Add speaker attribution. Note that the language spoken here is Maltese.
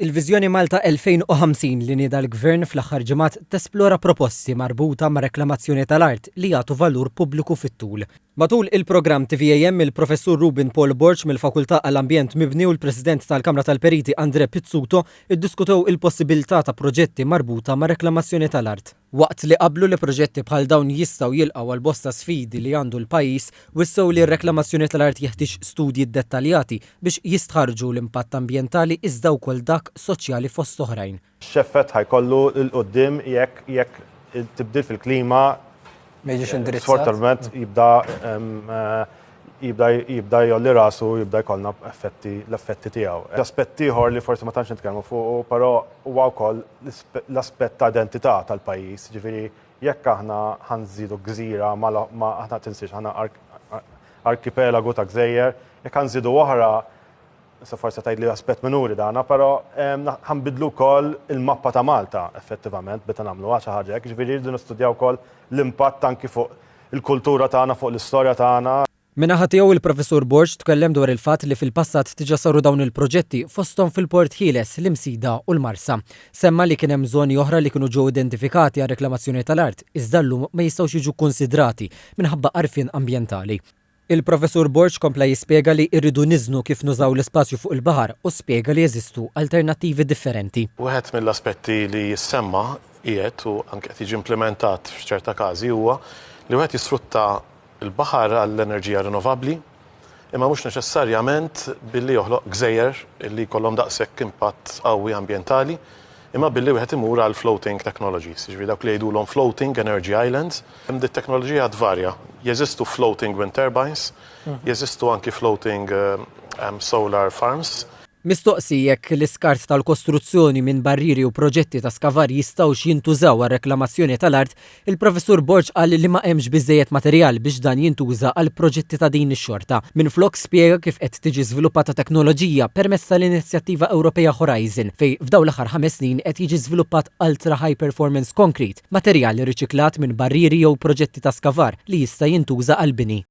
Speaker 1: Il-Viżjoni Malta 2050 li nieda l-Gvern fl-aħħar ġimgħat tesplora proposti marbuta ma' reklamazzjoni tal-art li jagħtu valur pubbliku fit-tul. Matul il-programm TVAM il-Professur Ruben Paul Borg mill-Fakultà għall-Ambjent Mibni u l-President tal-Kamra tal-Periti André Pizzuto ddiskutew il-possibilità ta' proġetti marbuta ma' reklamazzjoni tal-art. Waqt li qablu li proġetti bħal dawn jistgħu jilqgħu għal bosta sfidi li għandu l-pajjiż, wissew li r-reklamazzjoni tal-art jeħtieġ studji ddettaljati biex jistħarrġu l-impatt ambjentali iżda wkoll dak soċjali fost oħrajn.
Speaker 2: X'effett ħa jkollu 'l quddiem jekk jekk it-tibdil fil-klima
Speaker 3: Ma jiġix indirizzat.
Speaker 2: sfortunatament jibda jibda jibda jgħolli rasu u jibda jkollna effetti l-effetti tiegħu. Aspett ieħor li forsi ma tantx nitkellmu fuqu, però huwa wkoll l-aspett ta' identità tal-pajjiż, ġifieri jekk aħna ħa nżidu gżira ma aħna tinsiex aħna arkipelagu ta' gżejjer, jekk ħa nżidu oħra Issa forsi tgħidli aspett minuri dana, però ħa nbiddlu wkoll il-mappa ta' Malta effettivament meta nagħmluha xi ħaġa hekk, jiġifieri rridu nistudjaw ukoll l-impatt anki fuq il-kultura tagħna, fuq l-istorja tagħna.
Speaker 1: Min-naħa tiegħu il-Professur Borg tkellem dwar il-fatt li fil-passat diġà saru dawn il-proġetti fosthom fil-Port Ħieles, l-Imsida u l-Marsa. Semma li kien hemm żoni oħra li kienu ġew identifikati għar-reklamazzjoni tal-art iżda llum ma jistgħux jiġu kkunsidrati minħabba għarfien ambjentali. Il-Professur Borg kompla jispjega li rridu niżnu kif nużaw l-ispazju fuq il-baħar u spjega li jeżistu alternattivi differenti.
Speaker 4: Wieħed mill-aspetti li jissemma qiegħed u anke qed jiġi implimentat f'ċerta każi huwa li wieħed jisfrutta l-baħar għall-enerġija rinnovabbli imma mhux neċessarjament billi joħloq gżejjer li jkollhom daqshekk impatt qawwi ambjentali imma billi wieħed imur għal floating technologies, jiġifieri dawk li jgħidulhom floating energy islands. Dit-teknoloġija tvarja. Jeżistu floating wind turbines, jeżistu anki floating solar farms.
Speaker 1: Mistoqsi jekk l-iskart tal-kostruzzjoni minn barrieri u proġetti ta' skavar jistgħux jintużaw għar-reklamazzjoni tal-art, il-Professur Borg qal li ma hemmx biżżejjed materjal biex dan jintuża għal proġetti ta' din ix-xorta. Minflok spjega kif qed tiġi żviluppata teknoloġija permezz tal-inizjattiva Ewropea Horizon fejn f'dawn l-aħħar ħames snin qed jiġi żviluppat ultra high performance concrete, materjal riċiklat minn barrieri jew proġetti ta' skavar li jista' jintuża għall-bini.